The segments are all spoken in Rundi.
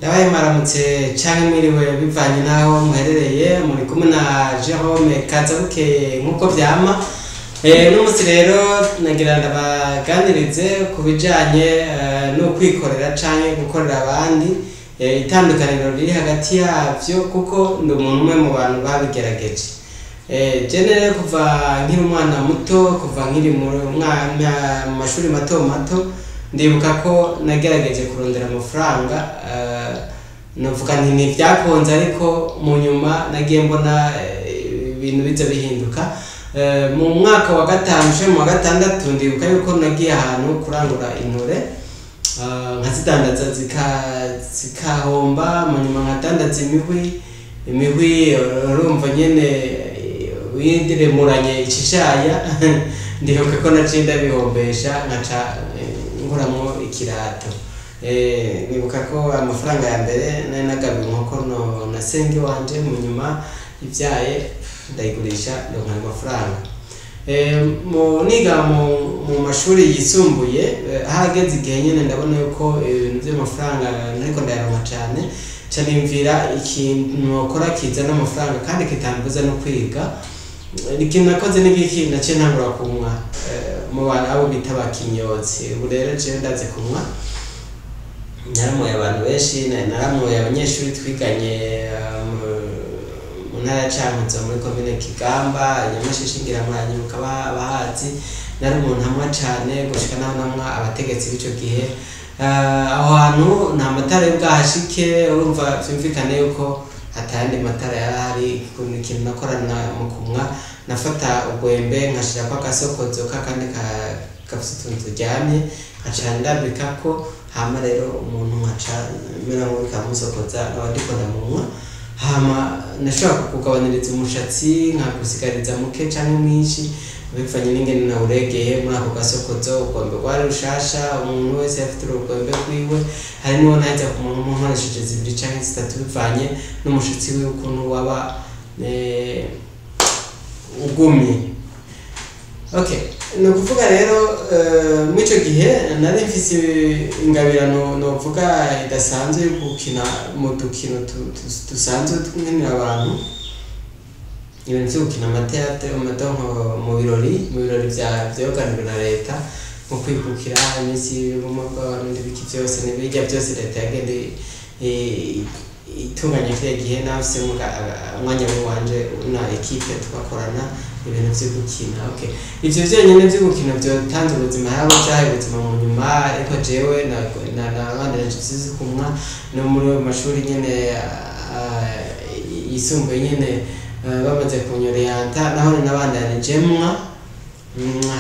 Ndabaye mwaramutse canke mwiriwe bivanye n'aho muherereye. Muri kumwe na Jerome Kazabukeye nk'uko vyama. Uno munsi rero nagira ndabaganirize ku bijanye no kwikorera canke gukorera abandi, itandukaniro riri hagati yavyo, kuko ndi umuntu umwe mu bantu babigerageje. Je rero kuva nkiri umwana muto, kuva nkiri mu mashuri mato mato, ndibuka ko nagerageje kurondera amafaranga. Novuga nti ntivyakunze, ariko mu nyuma nagiye mbona ibintu biza bihinduka. Mu mwaka wa gatanu canke mu wa gatandatu, ndibuka yuko nagiye ahantu kurangura intore, nkazidandaza zikahomba. Mu nyuma nkadandaza imihwi. Imihwi urumva nyene widiremuranye icishaya. Ndibuka ko naciye ndabihombesha, nkaca nguramwo ikirato. Nibuka ko amafaranga ya mbere nari nagabiwe inkoko na senge wanje, mu nyuma ivyaye ndayigurisha, ndonka ayo mafaranga. Mu niga mu mashuri yisumbuye, hageze igihe nyene ndabona yuko ibintu vy'amafaranga ntariko ndayaronka cane, ca niyumvira ikintu nokora kizana amafaranga kandi kitambuza no kwiga. Ikintu nakoze n'igiki? Naciye ntangura kumwa mu bantu abo bita abakinyozi. Ubu rero jewe ndazi kumwa, naramoye abantu benshi, naramoye abanyeshuri twiganye mu ntara ya Cankuzo, muri komine Kigamba, Nyamashishi, ngira muranyibuka abahazi. Nari umuntu amwa cane gushika naho namwa abategetsi b'ico gihe. Aho hantu nta matara yari bwahashike, urumva vyumvikane yuko atayandi matara yarahari. Ikintu nakorana mu kumwa, nafata urwembe nkashirako agasokozo kakandi gafise utuntu turyamye, nkaca ndambikako. Hama rero umuntu nkaca mera nk'uwuriko aramusokoza, nkaba ndiko ndamunwa. Hama nashobora kukugabaniriza umushatsi, nkagusigariza muke canke mwinshi bivanye n'ingene nawuregeye muri ako gasokozo. Urwembe rwari rushasha, umuntu wese yafite urwembe rwiwe. Hari n'uwo naheza ku muntu nkoresheje zibiri canke zitatu bivanye n'umushatsi wiwe ukuntu waba ugumye. Okay, ni ukuvuga rero muri ico gihe nari mfise ingabirano novuga idasanzwe yo gukina mu dukino dusanzwe twinira abantu, ibintu vyo gukina ama théâtre mu birori vyoganijwe na leta, nko kwikukira, iminsi y'ubumwe bw'Abarundi, biki vyose n'ibirya vyose leta yagenda itunganya kiriya gihe. Nafise umwanya wanje na équipe tugakorana ibintu vyo gukina. Okay, ivyo vyonyene vyo gukina vyotanze ubuzima, habo vyahaye ubuzima mu nyuma, ariko jewe nabandanije ivyo kumwa no muri ayo mashuri nyene yisumbuye nyene, bamaze kunyoriyanta naho nabandanije mwa.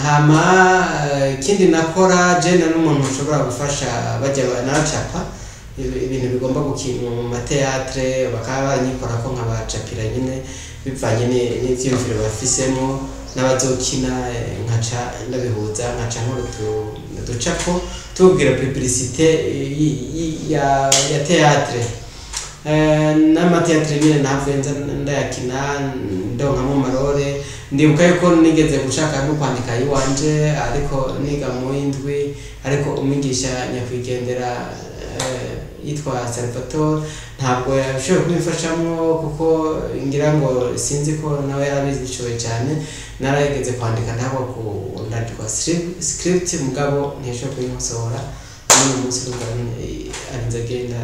Hama ikindi nakora, je nari n'umuntu ushobora gufasha bajya naracapa ibintu bigomba gukinwa mu ma théâtre, bakaba banyikorako nkabacapira nyine bivanye n'ivyiyumviro bafisemo n'abazokina, nkaca ndabihuza, nkaca nkora uducapo tubwira publicité ya théâtre. N'ama théâtre nyine nahavuye nza ndayakina, ndonkamwo ama rôle. Ndibuka yuko nigeze gushaka no kwandika iwanje, ariko niga mu w'indwi, ariko umwigisha nyakwigendera yitwa Salvatore ntabwo yashoboye kubimfashamwo, kuko ngira ngo sinzi ko nawe yarabishoboye cyane. Narageze kwandika, ntabwo ndandikwa script, mugabo ntiyashoboye kuyimusohora. N'uyu munsi urumva arinze agenda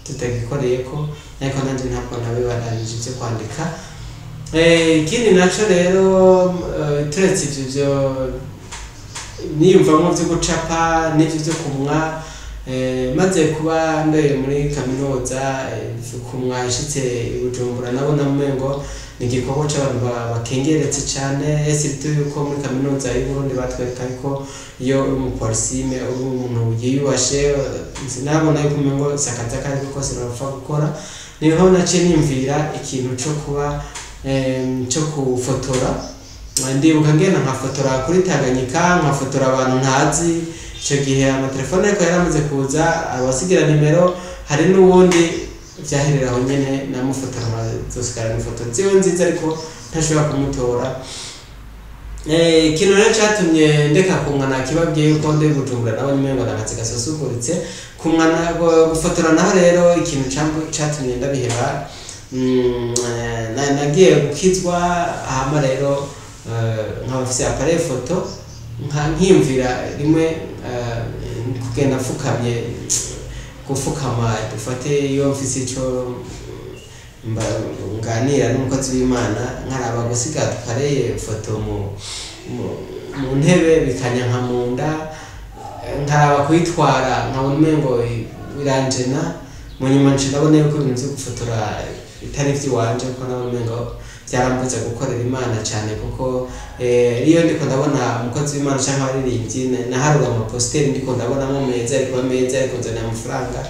tutagikoreye ko, ariko nanjye ntabwo nabibandanije ibyo kwandika. Ikindi naco rero, turetse ivyo vyo niyumvamwo vyo gucapa n'ivyo vyo kumwa, maze kuba ndoye muri kaminuza, kumwa nshitse i Bujumbura nabona umengo ni igikorwa c'abantu bakengeretse cane, surtout yuko muri kaminuza y'Uburundi batwereka yuko iyo uri umupolisime uri umuntu yiyubashe. Nabona yuko umengo si akazi ako ariko kose nopfa gukora. Niho naciye niyumvira ikintu co kuba co kufotora. Ndibuka ngenda nkafotora kuri Tanganyika, nkafotora abantu ntazi. Ico gihe amatelefone ariko yaramaze kuza, abasigira nimero. Hari n'uwundi vyaherera aho nyene, namufotora nkazosigarana ifoto ziwe nziza, ariko ntashobora kumutora. Ikintu rero catumye ndeka kumwana kibabwiye yuko ndi Bujumbura, nawe nyine ngo nakazi gasusuguritse kumwana gufotora. Naho rero ikintu catumye ndabiheba, nagiye gukizwa. Hama rero nkaba mfise appareil photo, nkiyumvira rimwe kugenda mfukamye, gufukama dufate iyo mfise ico nganira n'umukozi w'Imana, nkaraba gusiga appareil photo mu ntebe bikanyanka mu nda, nkaraba kuyitwara nkabona umengo biranjena. Mu nyuma nca ndabona yuko ibintu vyo gufotora bitari ivy'iwanje, kuko nabona umengo vyarambuza gukorera Imana cane, kuko iyo ndiko ndabona umukozi w'Imana canke abaririmbyi, naharura amaposteri ndiko ndabonamo meza, ariko meza, ariko nzanira amafaranga.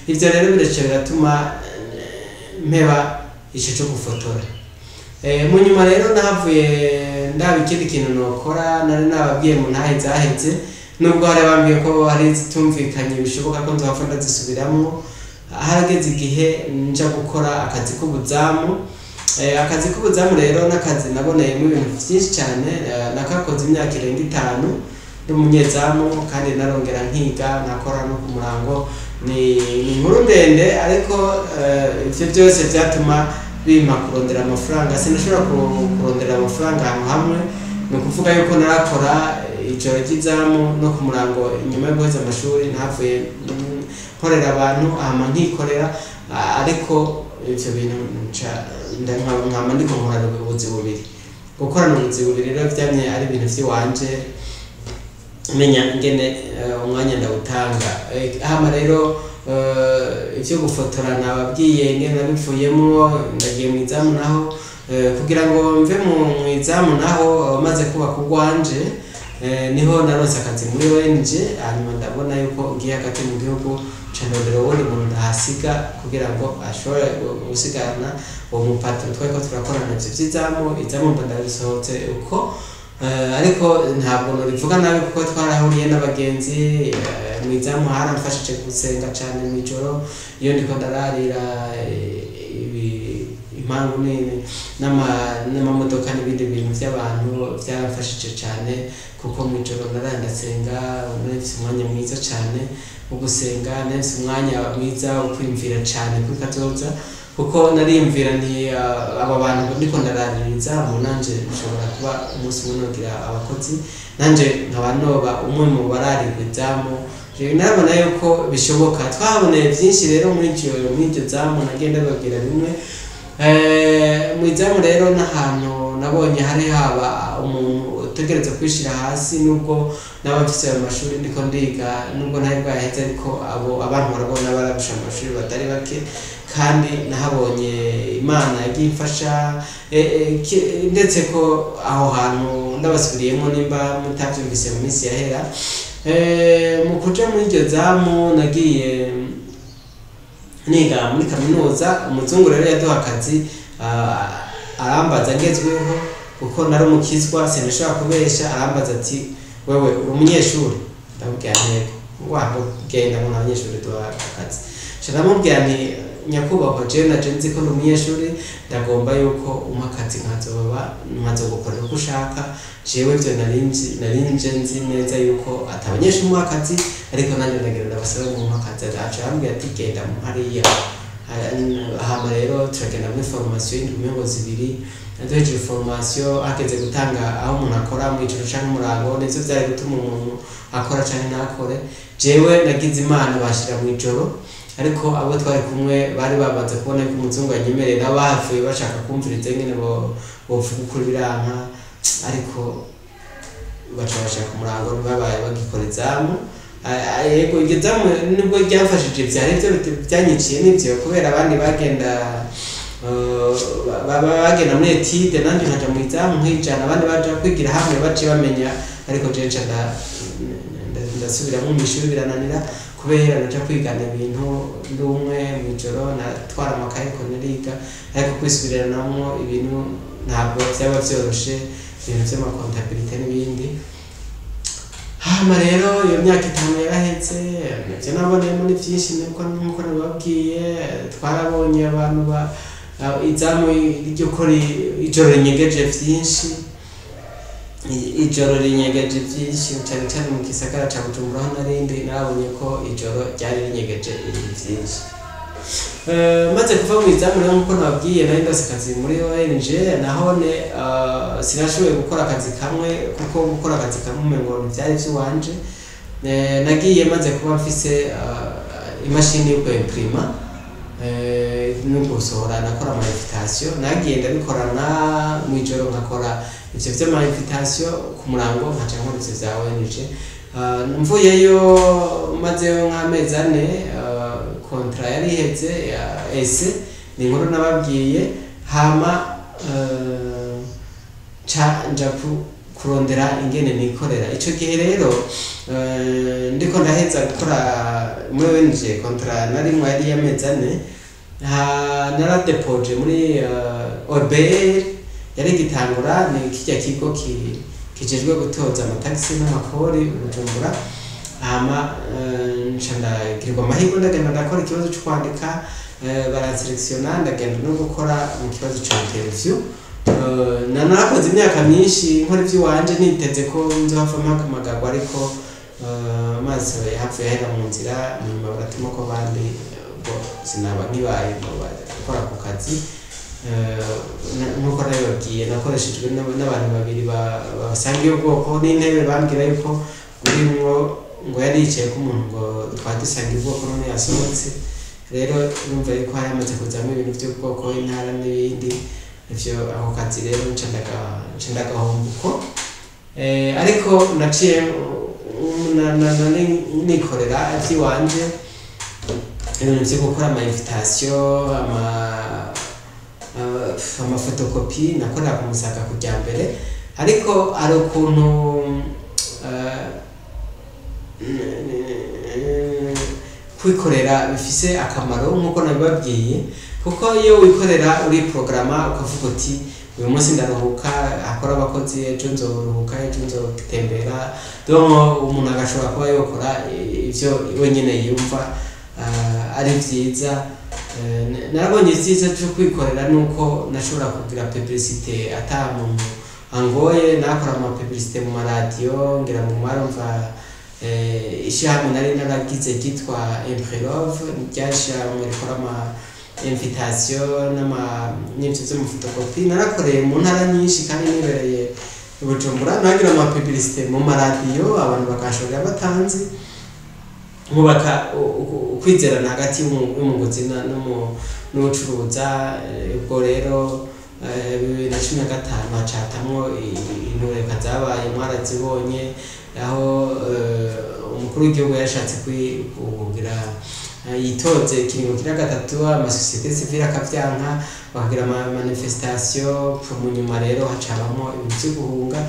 Ivyo rero biraca biratuma mpeba ico co gufotora. Mu nyuma rero nahavuye ndaba ikindi kintu nokora. Nari nababwiye mu ntahe zaheze, nubwo hari bambwiye ko hari izitumvikanye, bishoboka ko nzohava ndazisubiramwo. Harageze igihe nja gukora akazi k'ubuzamu. Akazi k'ubuzamu rero n'akazi naboneyemo ibintu vyinshi cane. Nakakoze imyaka irenga 5 ndi umunyezamu, kandi narongera nkiga, nkakora no ku murango. Ni inkuru ndende, ariko ivyo byose vyatuma bimpa kurondera amafaranga. Sinashobora kurondera amafaranga ahantu hamwe. Ni ukuvuga yuko narakora ijoro ry'izamu no ku murango. Inyuma yo guheza amashuri ntavuye nkorera abantu, hama nkikorera, ariko ivyo bintu nkama ndiko nkorana ubuzi bubiri. Gukorana ubuzi bubiri rero vyamye ari ibintu vy'iwanje, menya ingene umwanya ndawutanga. Hama rero ivyo gufotora nababwiye ingene nabivuyemwo, ndagiye mu izamu naho. Kugira ngo mve mu izamu naho, maze kubaka urwanje, niho naronse akazi muri ONG. Hanyuma ndabona yuko ngiye hagati mu gihugu, nca ndondera uwundi muntu ndahasiga kugira ngo ashobore gusigarana uwo mupatro twariko turakorana ivyo vy'izamu. Izamu mba ndarisohotse uko. Ariko ntabwo norivuga nabi, kuko twarahuriye n'abagenzi mu izamu. Haramfashije gusenga cane mw'ijoro iyo ndiko ndararira impangu n'amamodoka n'ibindi bintu vy'abantu. Vyaramfashije cane kuko mw'ijoro naraye ndasenga, nari mfise umwanya mwiza cane wo gusenga, nari mfise umwanya mwiza wo kwiyumvira cane kuri kazoza, kuko nariyumvira nti aba bantu ndiko ndaraririza mu nanje nshobora kuba umunsi umwe nogira abakozi, nanje nkaba noba umwe mu bararirwa izamu. Jewe narabona yuko bishoboka. Twahaboneye vyinshi rero muri iryo zamu, nagenda ndababwira bimwe. Mu izamu rero n'ahantu nabonye hari haba umuntu utegereza kwishira hasi, nubwo naba mfise ayo mashuri ndiko ndiga, nubwo ntari bwaheze, ariko abo abantu barabona bararusha amashuri batari bake. Kandi nahabonye Imana yagiye imfasha, ndetse ko aho hantu ndabasubiriyemo nimba mutavyumvise mu minsi yahera. Mu kuja muri iryo zamu nagiye niga muri kaminuza. Umuzungu rero yaduha akazi, arambaza ngezweho, kuko nari umukizwa sinashobora kubesha. Arambaza ati: "Wewe uri umunyeshuri?" Ndamubwira ntego. Ngo genda, ngo abanyeshuri duha akazi. Nca ndamubwira nti: "Nyakubahwa, jewe naje nzi ko ndi umunyeshuri, ndagomba yuko umpa akazi nkazoba nkazogukorera uko ushaka." Jewe ivyo nari nje nzi neza yuko ata abanyeshuri muha akazi, ariko nanje ndagira ndabasabe mumpe akazi. Aca arambwira ati: "Genda hariya." Hama rero turagenda muri formation y'indwi umengo 2. Duhejeje formation, hageze gutanga aho umuntu akora mw'ijoro canke umurango, nivyo vyari gutuma umuntu akora canke ntakore. Jewe nagize Imana bashira mw'ijoro, ariko abo twari kumwe bari bamaze kubona ko umuzungu anyemerera, bahavuye bashaka kumviriza ingene bovuga ukuri, biranka, ariko baca bashaka umurango, ntibabaye bagikora izamu. Yego, iryo zamu nubwo ryamfashije, vyari ivyo vyanyiciye nivyo, kubera abandi bagenda bagenda muri étude, nanje nkaja mu izamu nkijana. Abandi baja kwigira hamwe baciye bamenya, ariko jewe nca ndasubiramwo mw'ishuri birananira, kubera naja kwigana ibintu ndi umwe mw'ijoro. Natwara amakaye ko nariga, ariko kwisubiranamwo ibintu ntabwo vyaba vyoroshe, ibintu vy'amacomptabilité n'ibindi. Hama rero iyo myaka 5 yarahetse. Ivyo naboneyemo ni vyinshi, nkuko nabibabwiye. Twarabonye abantu ba izamu ry'uko ijoro rinyegeje vyinshi. Ijoro rinyegeje byinshi, cyane cyane mu gisagara ca Bujumbura aho narindi. Narabonye ko ijoro ryari rinyegeje ibintu byinshi. Maze kuva mu izamu rero, nkuko nababwiye, nari ndose akazi muri ONG. Nahone sinashoboye gukora akazi kamwe, kuko gukora akazi kamwe umengo ntivyari ivy'iwanje. Nagiye maze kuba mfise imashini yo kwimprima no gusohora, nakora ama invitation. Nagiye ndabikorana mw'ijoro, nkakora ivyo vy'ama invitation, ku murango nkaca nkora ivyo vya ONG. Mvuyeyo, mazeyo nk'amezi 4, contrat yari iheze ya ese ni inkuru nababwiye. Hama ca nja kurondera ingene nikorera. Ico gihe rero ndiko ndaheza gukora muri ONG, contrat narimwe yari y'amezi 4, naradepoje muri OBR yari gitangura, ni kirya kigo kijejwe gutoza amatagisi n'amakori i Bujumbura. Hama nca ndagirirwa amahirwe, ndagenda ndakora ikibazo co kwandika, baranselectiona, ndagenda no gukora mu kibazo ca interview. Narakoze imyaka myinshi nkora ivy'iwanje, niteze ko nzohava mpamagarwa, ariko amaso yapfuye ahera mu nzira. Nyuma baratuma ko abandi, ubwo sinaba nkibaye mu bakora ako kazi. Nkuko nabibabwiye, nakoreshejwe n'abantu babiri basangiye ubwoko n'intebe. Bambwira yuko urimwo ngo yari yicaye ko umuntu ngo twari dusangiye ubwoko, none yasohotse. Rero urumva yuko hari hamaze kuzamo ibintu by'ubwoko, intara n'ibindi. Ivyo ako kazi rero nca ndagahomba uko. Ariko naciye nikorera ivy'iwanje, ibintu vyo gukora ama invitation, amafotokopi. Nakorera ku Musaga kujya mbere, ariko hari ukuntu kwikorera bifise akamaro, nk'uko nabibabwiye, kuko iyo wikorera uri porogaramu, ukavuga uti: "Uyu munsi ndaruhuka, hakora abakozi, ejo nzoruhuka, ejo nzotembera." Donc umuntu agashobora kuba yokora ivyo wenyene yumva ari vyiza. Narabonye ivyiza vyo kwikorera nuko nashobora kugira publicité ata muntu angoye. Nakora ama publicité mu maradiyo, ngira ngo mwarumva ishyirahamwe nari naragize ryitwa Imprelove, ryari ishyirahamwe rikora ama invitation n'ibyo vy'amafotokopi. Narakoreye mu ntara nyinshi kandi nibereye i Bujumbura. Nagira ama publicité mu maradiyo, abantu bakashorera batanzi, nkubaka ukwizerana hagati y'umuguzi n'uwucuruza. Ubwo rero 2015 hacatamwo intureka zabaye, mwarazibonye, aho umukuru w'igihugu yashatse kugira yitoze ikiringo kira gatatu, amasosiyete sivile akavyanka, bakagira ama manifestation. Mu nyuma rero hacabamwo ibintu vyo guhunga.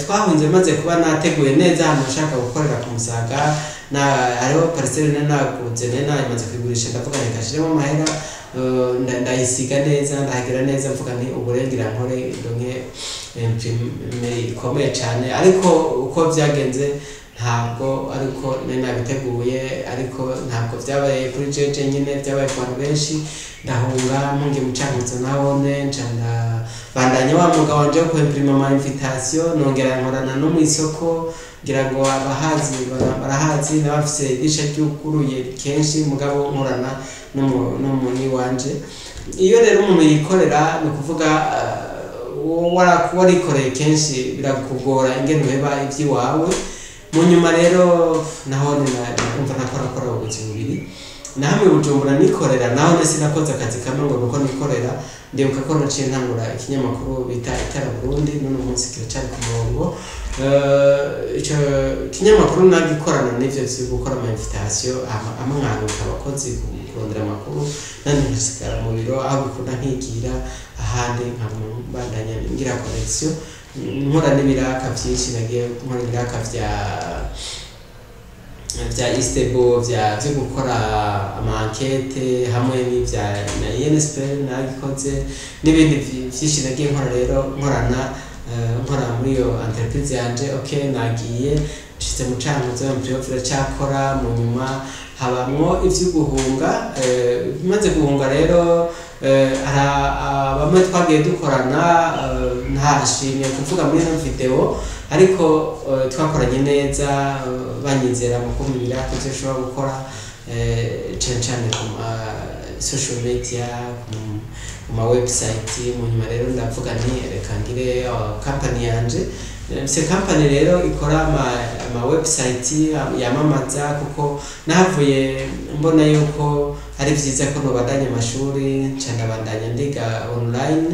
Twahunze maze kuba nateguye neza ahantu nashaka gukorera ku Musaga. Na hariho parcelle nari naguze, nari namaze kuyigurisha. Ndavuga nti kashiremo amahera, ndayisiga neza, ndahagira neza, mvuga nti ubu rero ngira nkore ndonke imprimerie ikomeye cane. Ariko uko vyagenze ntabwo ariko nari nabiteguye, ariko ntabwo vyabaye kuri jeje nyine, vyabaye ku bantu benshi. Ndahunga, mpungiye mu Cankuzo nahone nca ndabandanya wa mwuga wanje wo kwimprima ama invitation. Nongera nkorana no mw'isoko, ngira ngo abahazi barahazi, n'abafise idirisha ryuguruye kenshi, mugabo nkorana n'umuntu wanje. Iyo rero umuntu yikorera, ni ukuvuga warikoreye, kenshi birakugora ingene uheba ivy'iwawe. Mu nyuma rero naho numva nakorakora ubuzi bubiri, na hamwe i Bujumbura nikorera, naho nese nakoze akazi kamwe ngo nuko nikorera. Ndibuka ko naciye ntangura ikinyamakuru bita Itara Burundi, none munsi kiracari ku murongo. Ico kinyamakuru nagikorana n'ivyo vyo gukora ama invitation, amwe nkaruka abakozi kurondera amakuru, nandi nkasigara mu biro, aho bikunda nkigira, ahandi nkabandanya ngira connection, nkora n'ibiraka vyinshi. Nagiye nkora ibiraka vya Istebo, vya vyo gukora ama enquête, hamwe n'ivya na INSP nagikoze, n'ibindi vyinshi nagiye nkora. Rero nkorana nkora muri iyo entreprise yanje. Okay, nagiye nshitse mu Cankuzo, Imprelove iracyakora. Mu nyuma habamwo ivyo guhunga. Maze guhunga rero Hari bamwe twagiye dukorana, ntashimye kuvuga muri ino video, ariko twakoranye neza, banyizera mu kumpa ibiraka ivyo nshobora gukora, cane cane ku ma social media, ku ma website. Mu nyuma rero ndavuga nti reka ngire company yanje. Mfise company rero ikora ama website yamamaza, kuko nahavuye mbona yuko ari vyiza ko nobandanya amashuri, nca ndabandanya ndiga online.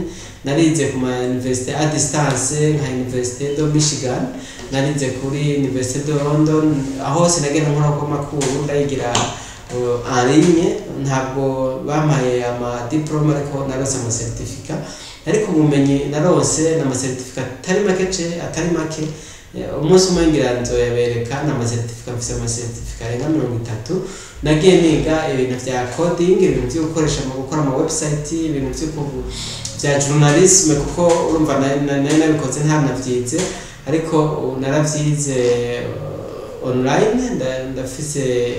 Narize ku ma université à distance, nka Université de Michigan, narize kuri Université de London. Aho hose nagenda nkorako amakuru, ndayigira en ligne. Ntabwo bampaye ama diplôme, ariko naronse ama certificat. Ariko ubumenyi naronse ni ama certificat atari make, atari make. Umunsi umwe ngira nzoyabereka. Ni ama certificat, mfise ama certificat arenga 30. Nagiye niga ibintu vya coding, ibintu vyo gukoresha mu gukora ama website, ibintu vya journalisme, kuko urumva nari nabikoze ntanavyize, ariko ubu naravyize online. Ndafise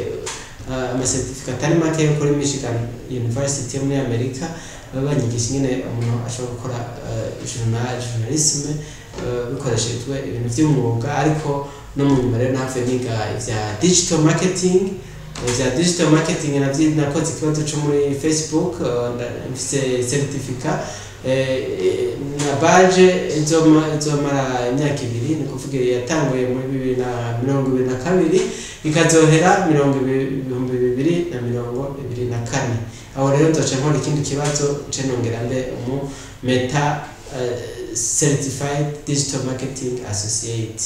ama certificat atari make yo kuri Michigan University yo muri Amerika. Baba banyigisha ingene umuntu ashobora gukora journalisme, bikoreshejwe ibintu vy'umwuga. Ariko no mu nyuma rero nahavuye niga ivya digital marketing. Ivya digital marketing navyo nakoze ikibazo co muri Facebook, mfise certificat na badge izomara imyaka 2, ni kuvuga yatanguye muri 2022, ikazohera 2024. Aho rero nzoca nkora ikindi kibazo, nce nongera mbe umu Meta Certified Digital Marketing Associate.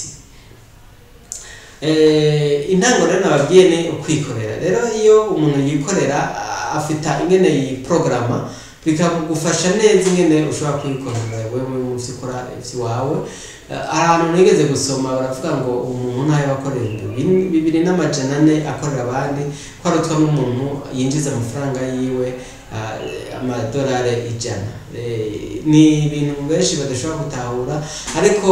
Intango rero nababwiye ni ukwikorera. Rero iyo umuntu yikorera, afita ingene yiprograma, bikagufasha neza ingene ushobora kwikorera wewe mu vyo ukora ivy'iwawe. Ahantu nigeze gusoma baravuga ngo umuntu ntayo akorera 2400 akorera abandi, ko arutwa n'umuntu yinjiza amafaranga yiwe amadolari 100. Ni ibintu benshi badashobora gutahura, ariko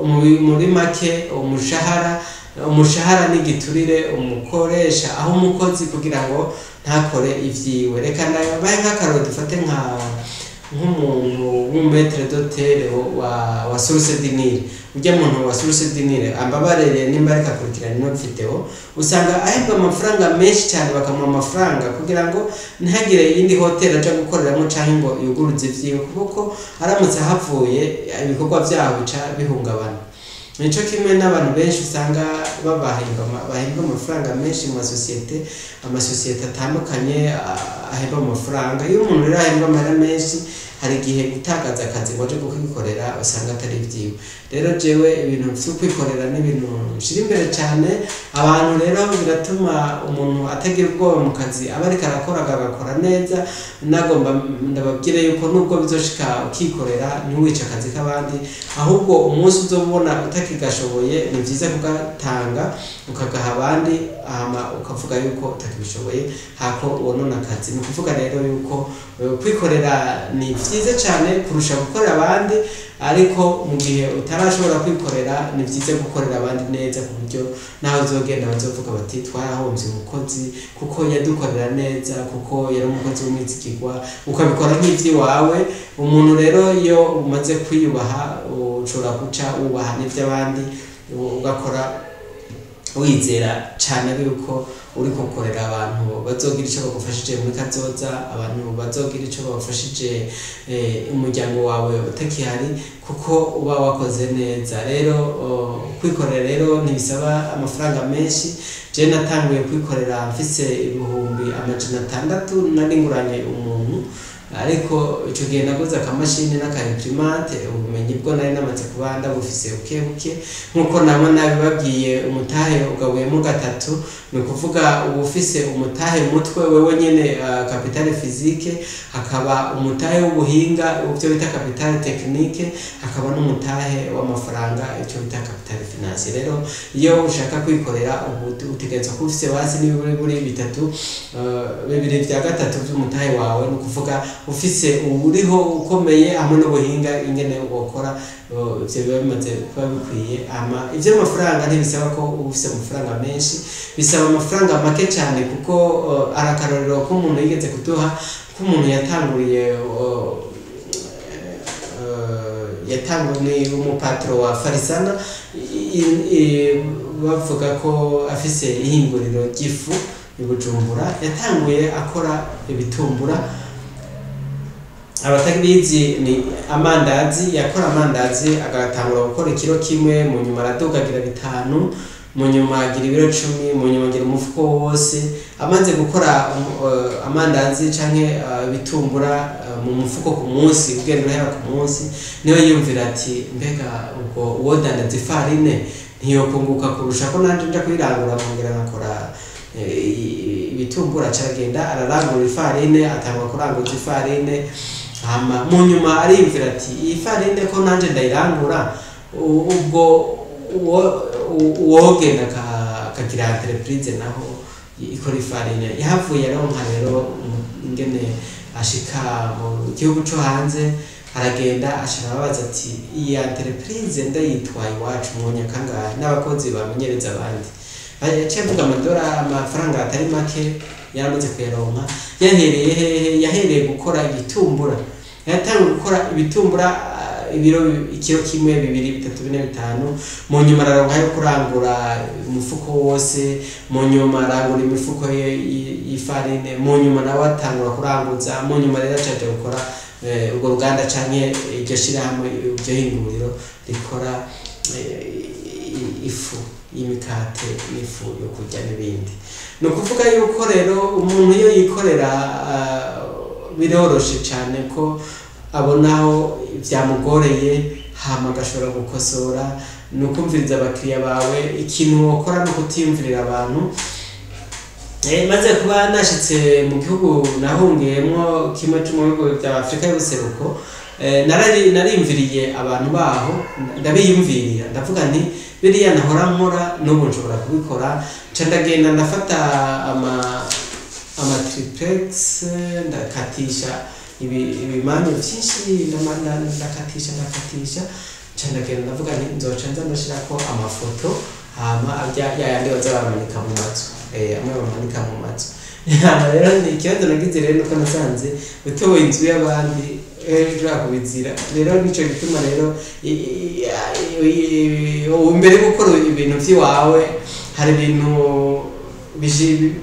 muri make umushahara ni igiturire umukoresha aho umukozi kugira ngo ntakore ivyiwe. Reka ndabahe nk'akarorero, dufate nk'umuntu w'umu maître d'hôtel wa Source du Nil. Ujya muntu wa Source du Nil, ambabarire nimba ariko akurikirana ino video, usanga ahembwa amafaranga menshi cyane, bakamuha amafaranga kugira ngo ntihagire iyindi hoteli aja gukoreramo canke ngo yuguruze ivyiwe, kuko aramutse ahavuye ibikorwa vyaho bica bihungabana. Nico kimwe n'abantu benshi usanga bahembwa amafaranga menshi mu masosiyete, amasosiyete atandukanye ahembwa amafaranga. Iyo umuntu rero ahembwa amahera menshi, hari igihe gutakaza akazi ngo aje kukwikorera usanga atari ivyiwe. Rero jewe ibintu vyo kwikorera ni ibintu nshira imbere cyane. Abantu rero biratuma umuntu atagira ubwoba mu kazi aba ariko arakora, agakora neza. Nagomba ndababwire yuko nubwo bizoshika ukikorera, ntiwice akazi k'abandi, ahubwo umunsi uzobona utakigashoboye, ni vyiza kugatanga ukagaha abandi, hama ukavuga yuko utakibishoboye, hako wonona akazi. Ni ukuvuga rero yuko kwikorera ni vyiza cyane kurusha gukorera abandi, ariko mu gihe utarashobora kwikorera, ni vyiza gukorera abandi neza, ku buryo naho uzogenda bazovuga bati twarahombye umukozi kuko yadukorera neza, kuko yari umukozi w'umwizigirwa, ukabikora nk'ivy'iwawe. Umuntu rero iyo umaze kwiyubaha, ushobora guca wubaha n'ivy'abandi, ugakora wizera cyane yuko uri gukorera abantu bazogira icyo bagufashije muri kazoza, abantu bazogira icyo bagufashije umuryango wawe utakihari, kuko uba wakoze neza. Rero kwikorera rero ntibisaba amafaranga menshi. Je natanguye kwikorera mfise 600,000, nari nguranye umuntu, ariko ico gihe naguze akamashini n'aka imprimante. Ubumenyi bwo nari namaze kuba ndabufise buke buke, nkuko namwe nabibabwiye. Umutahe ugabuyemo gatatu, ni ukuvuga uba ufise umutahe mutwe wewe nyene, capital physique, hakaba umutahe w'ubuhinga, ivyo bita capital technique, hakaba n'umutahe w'amafaranga, icyo bita capital financier. Rero iyo ushaka kwikorera, ubu utegerezwa kuba ufise basi n'iburi bitatu, bibiri vya gatatu vy'umutahe wawe, ni ukuvuga ufise uwuriho ukomeye hamwe n'ubuhinga ingene wokora, ivyo biba bimaze kuba bikwiye. Ama ivy'amafaranga ntibisaba ko uba ufise amafaranga menshi, bisaba amafaranga make cyane, kuko ari akarorero k'umuntu yigeze kuduha. Nk'umuntu yatanguriye yatangwa ni umupatro wa Farisana, bavuga ko afise ihinguriro ry'ifu i Bujumbura. Yatanguye akora ibitumbura, abatabizi ni amandazi. Yakora amandazi, agatangura gukora ikiro kimwe, mu nyuma araduga agira 5, mu nyuma agira ibiro 10, mu nyuma agira umufuko wose. Amaze gukora amandazi canke ibitumbura mu mufuko ku munsi, ugenda urahera ku munsi, niyo yiyumvira ati: "Mbega ubwo uwodandaza ifarine ntiyokunguka kurusha ko nanje nja kuyirangura nkongera nkakora ibitumbura?" Aca aragenda ararangura ifarine, atangura kuranguza ifarine. Hama mu nyuma ariyumvira ati: "Iyi farine ko nanje ndayirangura, ubwo uwogenda akagira entreprise naho ikora ifarine?" Yahavuye aronka rero ingene ashika mu gihugu co hanze. Aragenda ashira ababaza ati: "Iyi entreprise ndayitwaye iwacu mwonya kangahe n'abakozi bamenyereza abandi?" Yaciye avuga amadora, amafaranga atari make. Yaramaze kuyaronka. Yahereye hehe? Yahereye gukora ibitumbura. Yatanguye gukora ibitumbura, ibiro, ikiro kimwe, 2, 3, 4, 5. Mu nyuma araronka yo kurangura umufuko wose, mu nyuma arangura imifuko y'ifarine, mu nyuma nawe atangura kuranguza. Mu nyuma rero acaja gukora urwo ruganda canke iryo shirahamwe, iryo hinguriro rikora ifu y'imikate n'ifu yo kurya n'ibindi. Ni ukuvuga yuko rero umuntu iyo yikorera, biroroshe cyane ko abona aho byamugoreye, hama agashobora gukosora. Ni ukumviriza abakiriya bawe. Ikintu wokora ni ukutiyumvirira abantu. Maze kuba nashitse mu gihugu nahungiyemwo, kimwe co mu bihugu vya Afurika y'ubuseruko, narimviriye abantu baho, ndabiyumvirira, ndavuga nti: "Biriya nahora nkora n'ubu nshobora kubikora." Nca ndagenda ndafata ama triplex, ndakatisha ibimanyu vyinshi, ndakatisha, ndakatisha. Nca ndagenda ndavuga nti: "Nzoca nza ndashirako amafoto." Hama arya yayandi baza baramanika mu mazu, amwe bamanika mu mazu. Hama rero ni ikibazo nagize rero, nuko nasanze utoye inzu y'abandi ushobora kubizira. Rero nico gituma rero mbere yo gukora ibintu vy'iwawe, hari ibintu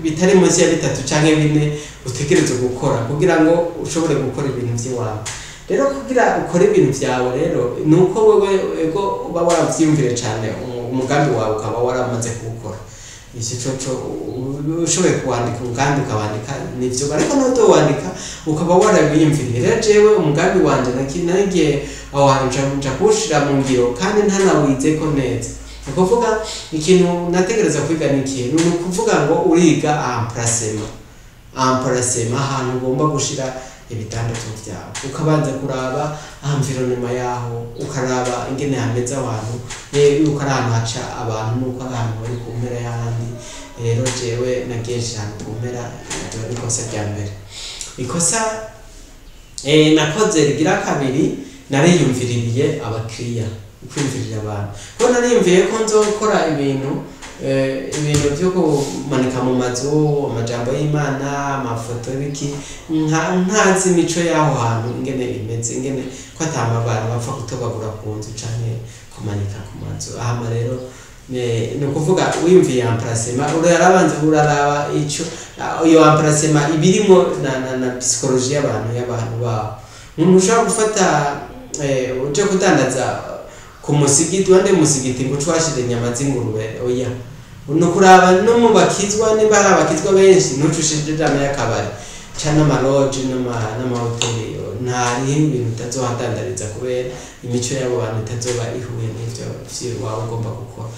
bitari munsi ya 3 canke 4 utegerezwa gukora kugira ngo ushobore gukora ibintu vy'iwawe. Rero kugira ukore ibintu vyawe rero, ni uko wewe ego uba waravyiyumvire cane, umugambi wawe ukaba waramaze kuwukora. Icyo coco ushoboye kuwandika umugambi ukawandika nivyo, ariko n'utowandika ukaba warabiyumviriye. Rero jewe umugambi wanje nagiye aho hantu nja kuwushira mu ngiro kandi ntanawizeko neza. Ni ukuvuga ikintu nategereza kwiga ni ikintu, ni ukuvuga ngo uriga emplacement, emplacement, ahantu ugomba gushira ibitandatu vyawe, ukabanza kuraba environnement yaho, ukaraba ingene hameze aho hantu, yuko ari ahantu haca abantu, nuko ari ahantu bari ku mpera y'ahandi. Rero jewe nagiye nshira ahantu ku mpera. Iryo ni ikosa rya mbere. Ikosa nakoze rigira kabiri, nariyumviririye abakiriya, kwiyumvirira abantu, kuko nariyumviye ko nzokora ibintu byo kumanika mu mazu amajambo y'Imana, amafoto y'ibiki, ntazi imico y'aho hantu ingene imeze, ingene ko atama abantu bapfa gutobagura ku nzu canke kumanika ku mazu. Hama rero ni ukuvuga wiyumviye emplacement, urabanza uraraba ico iyo emplacement ibirimo na psychologie y'abantu baho. Umuntu ushobora gufata uje kudandaza ku musigiti, wande musigiti, ngo uce uhashira inyama z'ingurube, oya. Ni ukuraba no mu bakizwa, nimba hari abakizwa benshi, ntuce ushire y'akabari canke amaloji n'amahoteli. Ntariho ibintu utazohadandariza kubera imico y'abo bantu itazoba ihuye n'ivyo wawe ugomba gukora.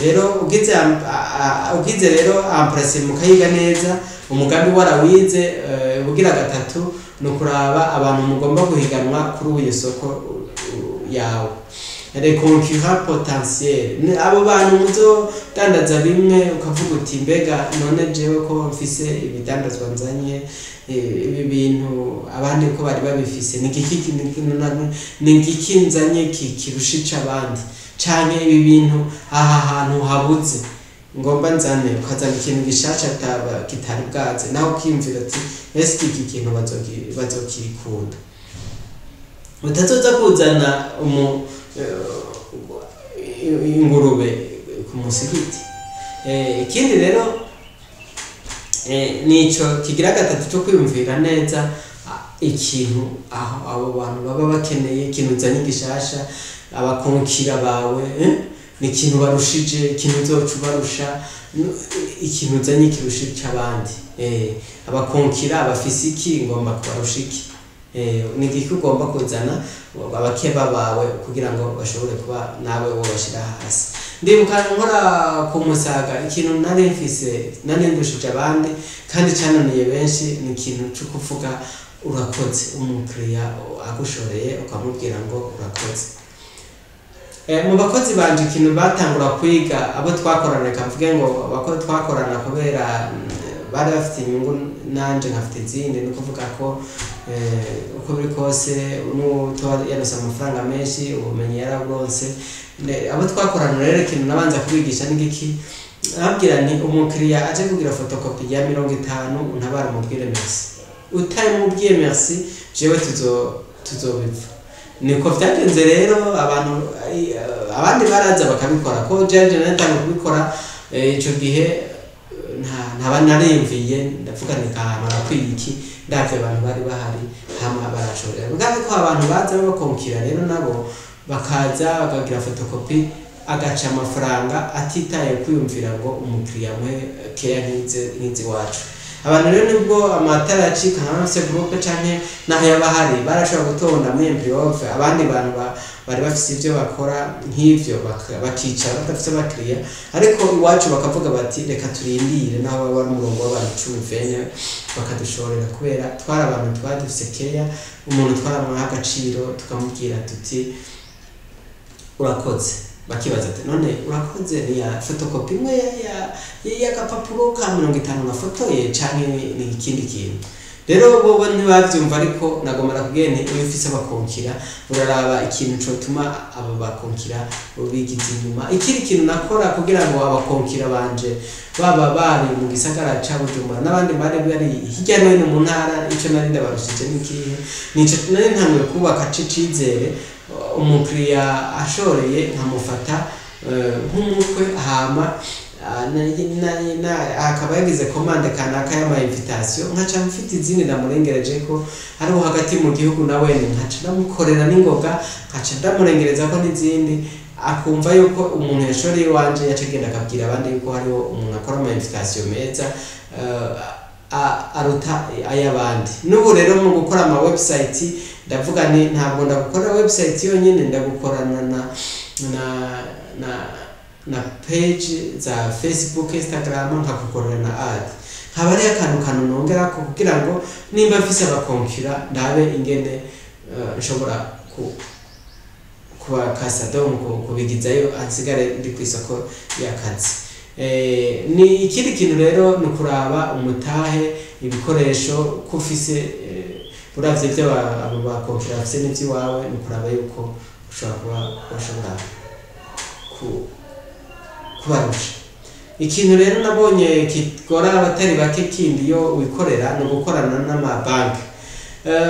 Rero ugize rero emplacement mukayiga neza, umugambi warawize, ubugira gatatu ni ukuraba abantu mugomba guhiganwa kuri iyo soko yawe, les concurrents potentiels. Ni abo bantu muzodandaza bimwe, ukavuga uti: "Mbega none jewe ko mfise ibidandazwa nzanye, ibi bintu abandi ko bari babifise, ni igiki nzanye kirusha ic'abandi, canke ibi bintu aha hantu habuze?" Ngomba nzane, ukazana ikintu gishasha kitari bwaze, nawe ukiyumvira ati: "Ese iki kintu bazokikunda?" Utazoza kuzana ingurube ku musigiti. Ikindi rero nico kigira gatatu cyo kwiyumvira neza ikintu aho abo bantu baba bakeneye, ikintu uzanye gishasha abakonkira bawe, ni ikintu barushije, ikintu uzoca ubarusha, ikintu uzanye kirusha icy'abandi. Abakonkira bafise iki? Ngomba kubarusha iki? Ni igiki ugomba kuzana abakeba bawe kugira ngo bashobore kuba nawe wo bashyira hasi? Ndibuka nkora ku Musaga, ikintu nari mfise nari ndushije abandi kandi cananiye benshi ni ikintu cyo kuvuga "urakoze". Umukiriya agushoreye ukamubwira ngo "urakoze". Mu bakozi banje, ikintu batangura kwiga abo twakorana, reka mvuge ngo abakozi twakorana, kubera bari bafite inyungu nanje nkafite izindi, ni ukuvuga ko uko biri kose n'uwo yaronse amafaranga menshi, ubumenyi yaraburonse. Abo twakorana rero, ikintu nabanza kubigisha ni giki? Nababwira nti: "Umukiriya aje kugira photocopie ya 50, untabara umubwire merci. Utamubwiye merci, jewe tuzobipfa." Niko vyagenze rero. Abantu abandi baraza bakabikora ko jeje natanga kubikora. Ico gihe ntaba nariyumviye, ndavuga nti ahantu harakwiye iki, ndavye abantu bari bahari, hama barashorera. Mugabe ko abantu baza babakonkira rero, nabo bakaza bakagira photocopie, agaca amafaranga atitaye kwiyumvira ngo umukiriya muhe keya nk'izi iwacu. Abantu rero nibwo amatara yacika, nka bafise groupe canke naho yaba ahari, barashobora gutonda muri impriove. Abandi bantu bari bafise ivyo bakora nk'ivyo bakicara badafise abakiriya, ariko iwacu bakavuga bati: "Reka turindire", naho baba ari umurongo w'abantu 10, 20, bakadushorera, kubera twari abantu twari dufise keya. Umuntu twaramuha agaciro, tukamubwira tuti: "Urakoze." Bakibaza ati: "None urakoze ni ya photocopie imwe y'agapapuro ka 50 nafotoye, canke ni ikindi kintu?" Rero bobo ntibavyumva, ariko nagomba nakubwiye nti iyo ufise abakonkira, uraraba ikintu cotuma abo bakonkira bigiza inyuma. Ikindi kintu nakora kugira ngo abakonkira banje, baba bari mu gisagara ca Bujumbura n'abandi bari bari hirya no hino mu ntara, ico nari ndabarushije ni ikihe? Nico nari ntanguye kubaka c'icizere. Umukiriya ashoreye nkamufata nk'umukwe, hama akaba yagize commande kanaka y'ama invitation, nkaca mfite izindi ndamurengereje ko hariho hagati mu gihugu, nawe nkaca ndamukorera n'ingoga, nkaca ndamurengereza ko n'izindi, akumva yuko umuntu yashoreye iwanje yaca agenda akabwira abandi yuko hariho umuntu akora ama invitation meza aruta ay'abandi. N'ubu rero mu gukora ama website, ndavuga nti ntabwo ndagukora website yonyine, ndagukorana na page za Facebook, Instagram, nkagukorera na ad, haba hariho akantu kantu nongerako kugira ngo nimba mfise abakonkira ndabe ingene nshobora kubakasa, donc kubigizayo ansigare ndi ku isoko y'akazi. Ni ikindi kintu rero ni ukuraba umutahe, ibikoresho ko ufise. Uravye ivyo abo bakonkera bafise n'ivy'iwawe, ni ukuraba yuko ushobora kuba bashobora kubarusha. Ikintu rero nabonye kigora abatari bake kindi iyo wikorera ni ugukorana n'amabanki.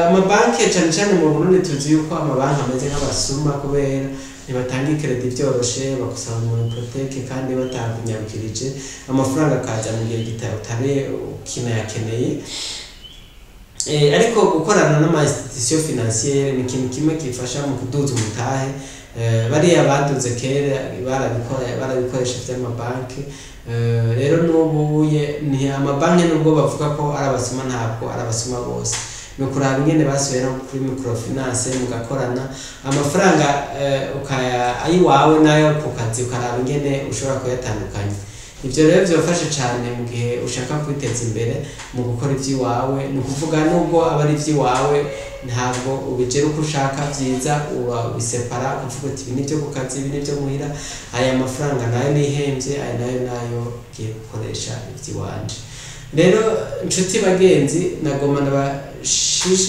Amabanki cyane cyane mu Burundi, tuzi yuko amabanki ameze nk'abasuma, kubera ntibatanga i crédit byoroshe, bagusaba mu hypothèque kandi batakunyarukirije amafaranga, akaza mu gihe utari ukinayakeneye. Ariko gukorana n'ama institution financière ni ikintu kimwe gifasha mu kuduza umutahe. Bariya baduze kera barabikora, barabikoresha vy'amabanki. Rero n'ubuye ni amabanki, nubwo bavuga ko ari abasuma, ntabwo ari abasuma bose. Ni ukuraba ingene basubiye no kuri microfinance mugakorana, amafaranga ukaya ayiwawe nayo ku kazi, ukaraba ingene ushobora kuyatandukanya. Ibyo rero byofasha cyane mu gihe ushaka kwiteza imbere mu gukora iby'iwawe. Ni ukuvuga nubwo aba ari iby'iwawe, ntabwo ubigera uko ushaka. Byiza urabisepara, ukavuga uti: "Ibi ni ibyo ku kazi, ibi ni ibyo muhira, aya mafaranga nayo nihembye, aya nayo nayo ngiye gukoresha iby'iwanje." Rero inshuti bagenzi, nagomba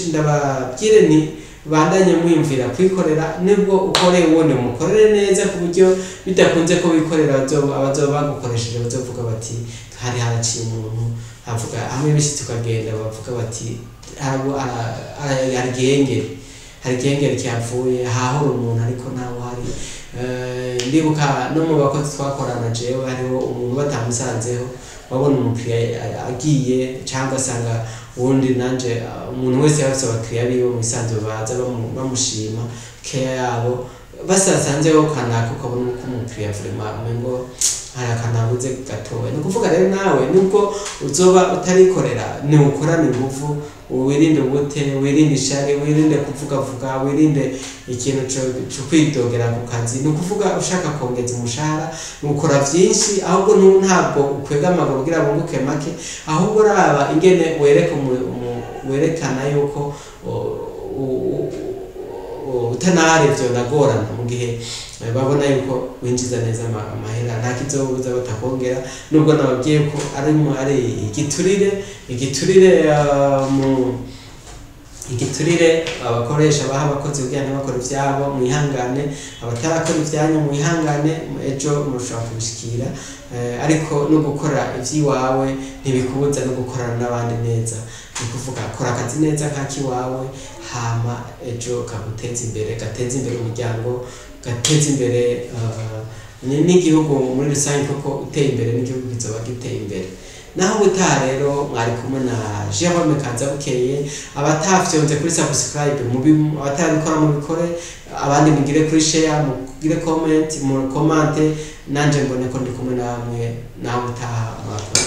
ndababwire ni Bandanye mwimvira kwikorera, nibwo ukore uwundi mukorere neza, ku buryo bidakunze ko wikorera abazoba bagukoresheje bazovuga bati hari haraciye umuntu avuga hamwe bishitse ukagenda, bavuga bati hari igihengeri, hari igihengeri kihavuye, hahora umuntu ariko ntawe uhari. Ndibuka no mu bakozi twakorana, jewe hariho umuntu batamusanzeho, wabona umukiriya agiye cyangwa asanga uwundi. Nanje umuntu wese yaba abakiriya biwe mu isanzwe baza bamushima keya yabo, basasanzeho kanaka, ukabona uko umukiriya vraiment umengo hari akanabuze gatoya. Ni ukuvuga rero nawe nubwo uzoba utarikorera, ni ukorana ingufu, wirinde ubute, wirinde ishari, wirinde kuvugavuga, wirinde ikintu co kwidogera ku kazi. Ni ukuvuga ushaka kongeza umushahara ukora vyinshi, ahubwo ntabwo ukwega amaguru kugira bunguke make, ahubwo raba ingene wereka werekana yuko utanahari vyonagorana. Mu gihe babona yuko winjiza neza amahera, nta kizobuza batakongera, nubwo nababwiye ko ari igiturire, mu igiturire abakoresha baha abakozi kugira ntibakore ivyabo. Mwihangane, abatarakora ivyanyu mwihangane, ejo mushobora kubishikira. Ariko no gukora ivy'iwawe ntibikubuza no gukorana n'abandi neza. Ni ukuvuga kora akazi neza nk'akiwawe, hama ejo kaguteza imbere, gateza imbere umuryango, gateza imbere n'igihugu muri rusange, kuko uteye imbere n'igihugu kizoba giteye imbere. Naho ubutaha rero, mwari kumwe na Jerome Kanzabukeye. Abatafyonze kuri subscribe, mubi abatarabikora mubikore, abandi mugire kuri share, mugire comment, mu commente, nanje mbone ko ndi kumwe namwe. Naho ubutaha, murakoze.